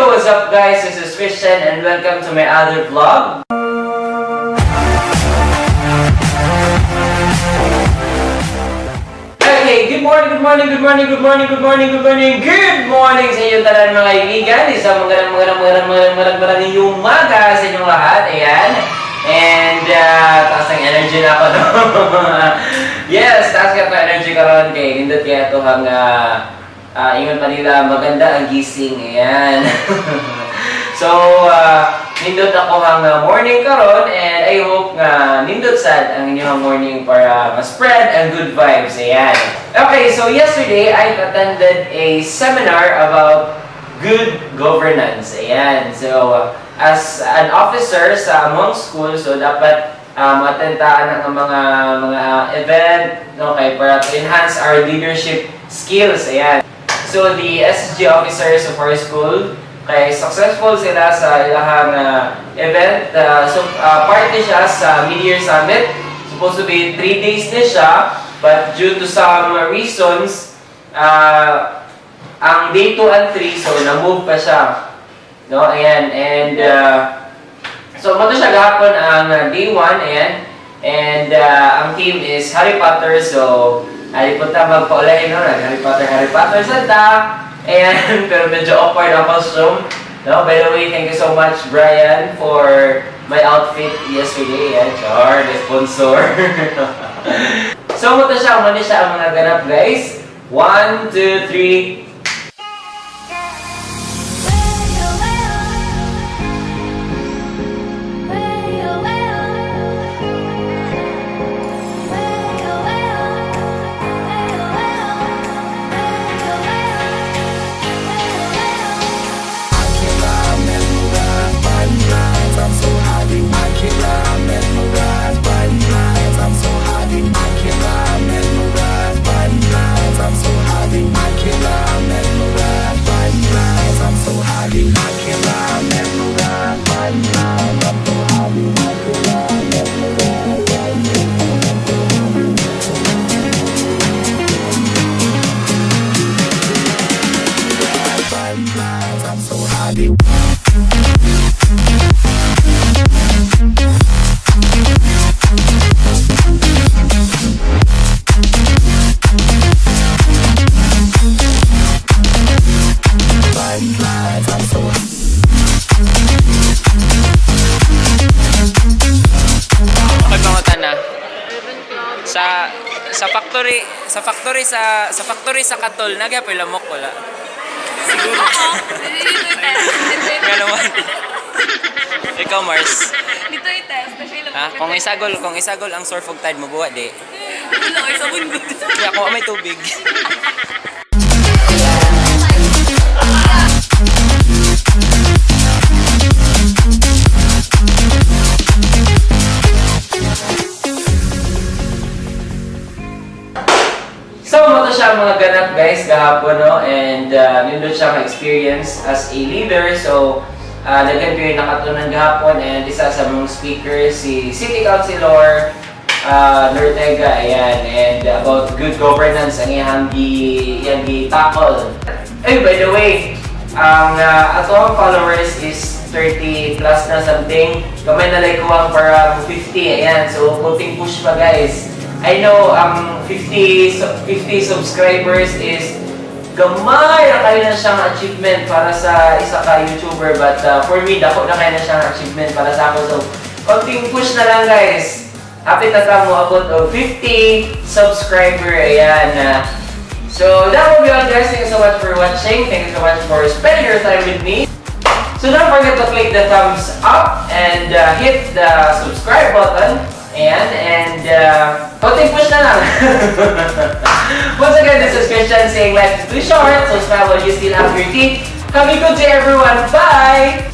Yo, what's up, guys? This is Christian and welcome to my other vlog. Okay, good morning, good morning, good morning, good morning, good morning, good morning, good morning sa inyong tanan, mga kaibigan. Isang magandang, magandang, magandang, magandang, magandang, magandang umaga sa inyong lahat. Ayan. And taas ng energy na ako, no? Yes, taas ka pa energy karon kay nindot kaya ito hang ingon pa nila, maganda ang gising. Ayan. So, nindot ako hang morning karon and I hope nga nindot sad ang inyong morning para ma-spread ang good vibes. Ayan. Okay, so yesterday I attended a seminar about good governance. Ayan. So, as an officer sa among school, so dapat atentaan ang mga event, no, kay para to enhance our leadership skills. Ayan. So, the SSG officers of our school, kay successful sila sa ilahang event. So, part ni siya sa mid-year summit. Supposed to be 3 days ni siya, but due to some reasons, ang day 2 and 3, so na-move pa siya. No, ayan. And so, mo siya gahapon ang day 1, ayan. And ang theme is Harry Potter, so ay punta magpaulahin, no, nag Harry Potter, Harry Potter sa ta. Ayan, pero medyo awkward ang costume. No, by the way, thank you so much, Brian, for my outfit yesterday. Ayan, char, the sponsor. So, mo siya ang mga ganap, guys. 1, 2, 3. Okay, pangutana. Sa factory sa Katol, nagyapoy lamok, wala? Siguro. Nga naman. Ikaw, Mars. Dito yung test. Kasi Ha? Kung isagol ang surf og tide mo buwa di. Wala kayo sa mundo. Kaya kung may tubig. So, mo to siya ang mga ganap, guys, gahapon, no? And nindot siya experience as a leader. So, daghan ko yung nakatunan gahapon and isa sa mga speakers, si City Councilor Nortega, ayan, and about good governance ang iyang gi tackle. Ay, by the way, ang ato ang followers is 30 plus na something. Kamay na like ko ang para 50, ayan. So, kunting push pa, guys. I know ang 50 subscribers is gamay na kayo na siyang achievement para sa isa ka YouTuber, but for me, dako na kayo na siyang achievement para sa ako. So, konting push na lang, guys. Happy ta ta mo abot og 50 subscriber. Ayan. So, that will be all, guys. Thank you so much for watching. Thank you so much for spending your time with me. So don't forget to click the thumbs up and hit the subscribe button and konting push na lang. Once again, this is Christian saying life is too short, so smile while you still have your teeth. Have a good day, everyone. Bye!